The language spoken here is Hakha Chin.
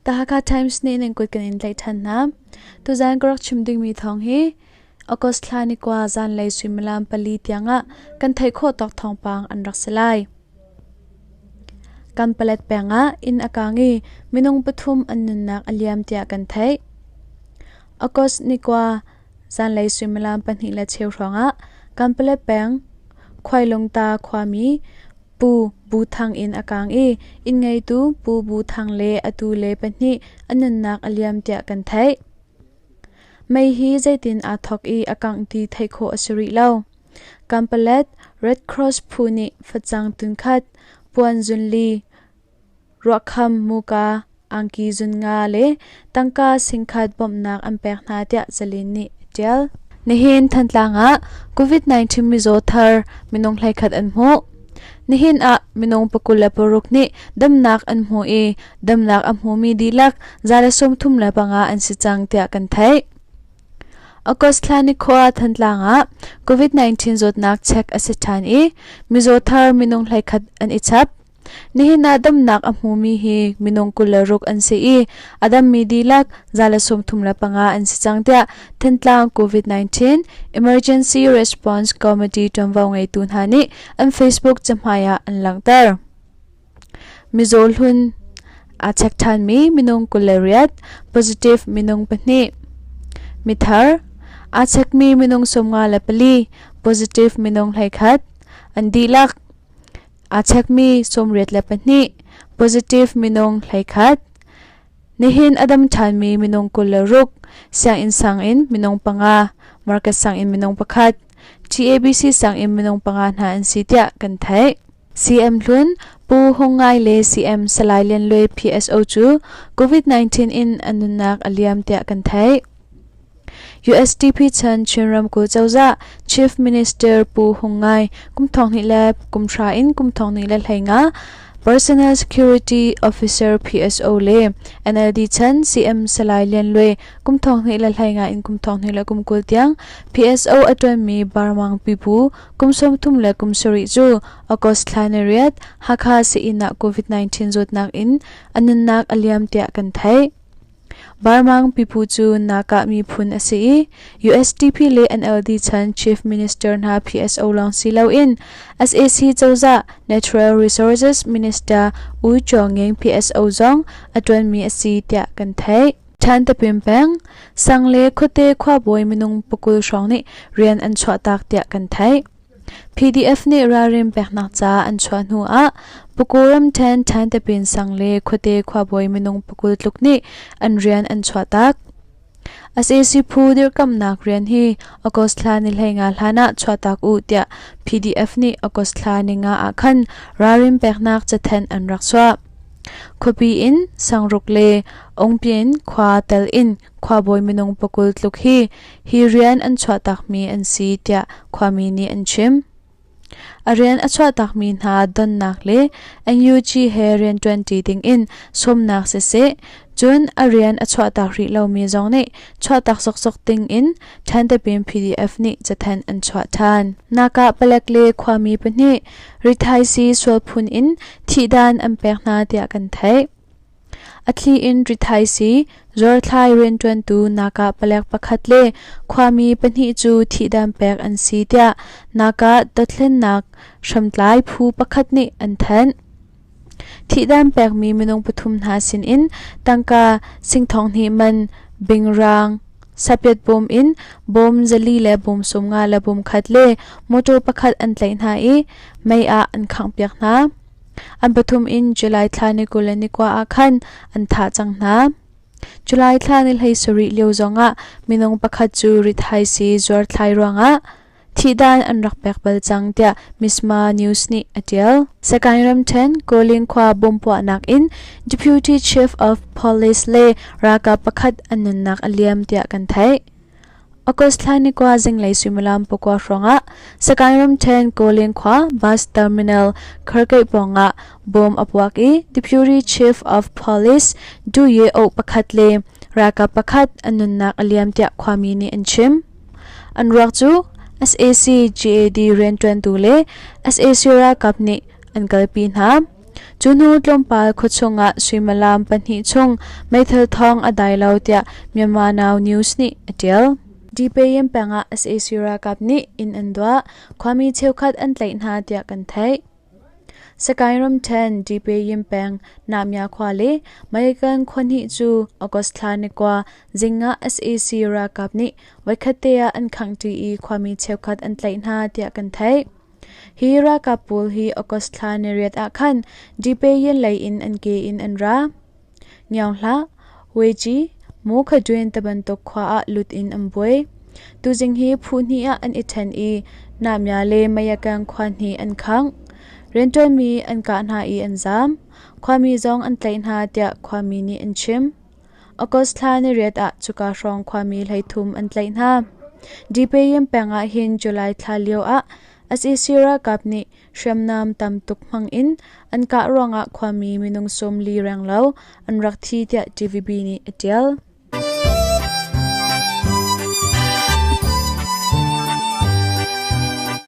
The Hakha Times nih nan kut kan in tlaih ṭhan hna. Tuzaan ka rak chim dingmi thawng hi August thla ni kua zanlei suimilam 4 tiangah kan theih khawh tawk thawngpang an rak si lai. Kanpalet peng ah inn a kaang i minung pathum an nunnak a liam tiah kan theih. August ni kua zanlei suimilam 2:15 hrawngah Kanpalet peng Khuailungta khuami Pu Bu Thang inn a kaang i inn ngeitu Pu Bu Thang le atu le pahnih an nunnak a liam tiah kan theih. Mei hi zeitin aa thawk i a kangh ti theih khawh a si rih lo. Kanpalet Red Cross phu nih facang tunkhat, puan zunli, ruahkham muka, angki zunnga le tangka singkhat bawmhnak an pek hna tiah Zalin nih a ṭial. Nihin Thantlang ah COVID-19 mizaw thar minung 11 an hmuh. Nihin ah minung 26 nih damnak an hmu i damnak a hmumi dihlak 135 an si cang tiah kan theih. August thla nikhua Thantlang ah COVID-19 zawtnak check a si ṭhan i mizaw thar minung 11 an i chap. Nihin ah damnak a hmumi hi minung 26 an si i a dammi dihlak 135 an si cang tiah Thantlang COVID-19 Emergency Response Committee ṭuanvo ngeitu hna nih an Facebook cahmai ah an langhter. Mizaw hlun aa check ṭhanmi minung 28, positive minung pahnih. Mithar aa chekmi minung 54, positive minung 11, an dihlak aa chekmi 82, positive minung 11. Nihin a dam ṭhanmi minung 26, sianginn sang in minung panga, market sang in minung pakhat, TABC sang in minung panga hna an si tiah kan theih. CM Hlun, Pu Hung Ngai le CM Salai Lian Luai PSO cu COVID-19 in an nunnak a liam tiah kan theih. USDP chan Chin ramkulh cozah Chief Minister Pu Hung Ngai kum thong hnih le kum hra in kum thong hnih le hlei nga Personal Security Officer PSO le NLD chan CM Salai Lian Luai kum thong hnih le hlei nga in kum thong hnih le kum 20 tiang PSO a ṭuanmi Barmang pipu kum 30 le kum 70 cu August thla ni riat Hakha sii-inn ah COVID-19 zawtnak in a nunnak a liam tiah kan theih. Barmang pipu cu Naka miphun a si i USDP le NLD chan Chief Minister hna PSO lawng si loin sac cozah Natural Resources Minister U Chaw Ngeng PSO zong a ṭuanmi a si tiah kan theih. Ṭhantapim peng, sang le khuate khuabawi minung pakul hrawng nih rian an chuahtak tiah kan theih. PDF nih ralrin peknak ca an chuah hnu ah Paku ramṭhen Ṭhantapin sang le khuate khuabawi minung pakul tluk nih an rian an chuahtak. Sac phu dirhkamhnak rian hi August thla ni 15 hlan ah chuahtak u tiah PDF nih August thla ni nga ah khan ralrin peknak cathanh an rak chuah. Khuapi in Sangruk le Ongpyin khua tel in khuabawi minung pakul tluk hi hi rian an chuahtakmi an si tiah khuami nih an chim. A rian a chuahtakmi hna donnak le NUG he rianṭuanṭi dingin sawmnak siseh, cun a rian a chuahtak rih lomi zong nih chuahtak sawksawk dingin Ṭhantapin PDF nih cathanh an chuah ṭhan. Nakah palek le khuami pahnih rithaisii sualphun in thihdan an pek hna tiah kan theih. A thli in rithaisii zuarthlai rianṭuantu Nakah palek pakhat le khuami pahnih cu thihdan pek an si tiah Nakah dothlennak hramtlai phu pakhat nih an thanh. Thihdan pekmi minung pathum hna sinin tangka sing thong hnih man bingrang sapiat bawm in bawm 400 le bawm 50 le bawm khat le motor pakhat an tlaih hna i mei ah an khanghpiak hna. An pathum in July thla ni 21 ah khan an thah cang hna. July thla ni 17 lio zongah minung pakhat cu rithaisii zuarthlai ruangah thihdan an rak pek bal cang tiah Misma News nih a ṭial. Sagaing ramṭhen Kawlin khua bom puahnak in Deputy Chief of Police le ralkap pakhat an nunnak a liam tiah kan theih. August thla ni kua zinglei suimilam pakua hrawngah Sagaing ramṭhen Kawlin khua bus terminal kharkeih pawngah bom a puak i Deputy Chief of Police Du Ye Oh pakhat le ralkap pakhat an nunnak a liam tiah khuami nih an chim. An ruak cu sac GAD rianṭuantu le sac ralkap nih an kalpi hna. Cu hnu tlawmpal khuachung ah suimilam pahnih chung meithal thawng a dai lo tiah Myanmar Now News nih a ṭial. Depeyin peng ah sac ralkap nih inn an duah, khuami cheukhat an tlaih hna tiah kan theih. Sagaing ramṭhen Depeyin peng Namya khua le Mayakan khua hnih cu August thla ni kua zing ah sac ralkap nih voikhat te ah an khangh ṭi i khuami cheukhat an tlaih hna tiah kan theih. Hi ralkap pawl hi August thla niriat ah khan Depeyin lei in an ke in an ra. Ngiau hlah, Weci, Mawkhadwin tibantuk khua ah lut in an buai. Tuzing hi phu hnih ah an i ṭhen i Namya le Mayakan khua hnih an khangh. Rianṭuanmi an kah hna i an zaam. Khuami zong an tlaih hna tiah khuami nih an chim. August thla niriat ah cuka hrawng khuami 33 an tlaih hna. Depeyin peng ah hin July thla lio ah sac ralkap nih hriamnam tam tuk hmang in an kah ruangah khuami minung 40 renglo an rak thi tiah TVB nih a ṭial.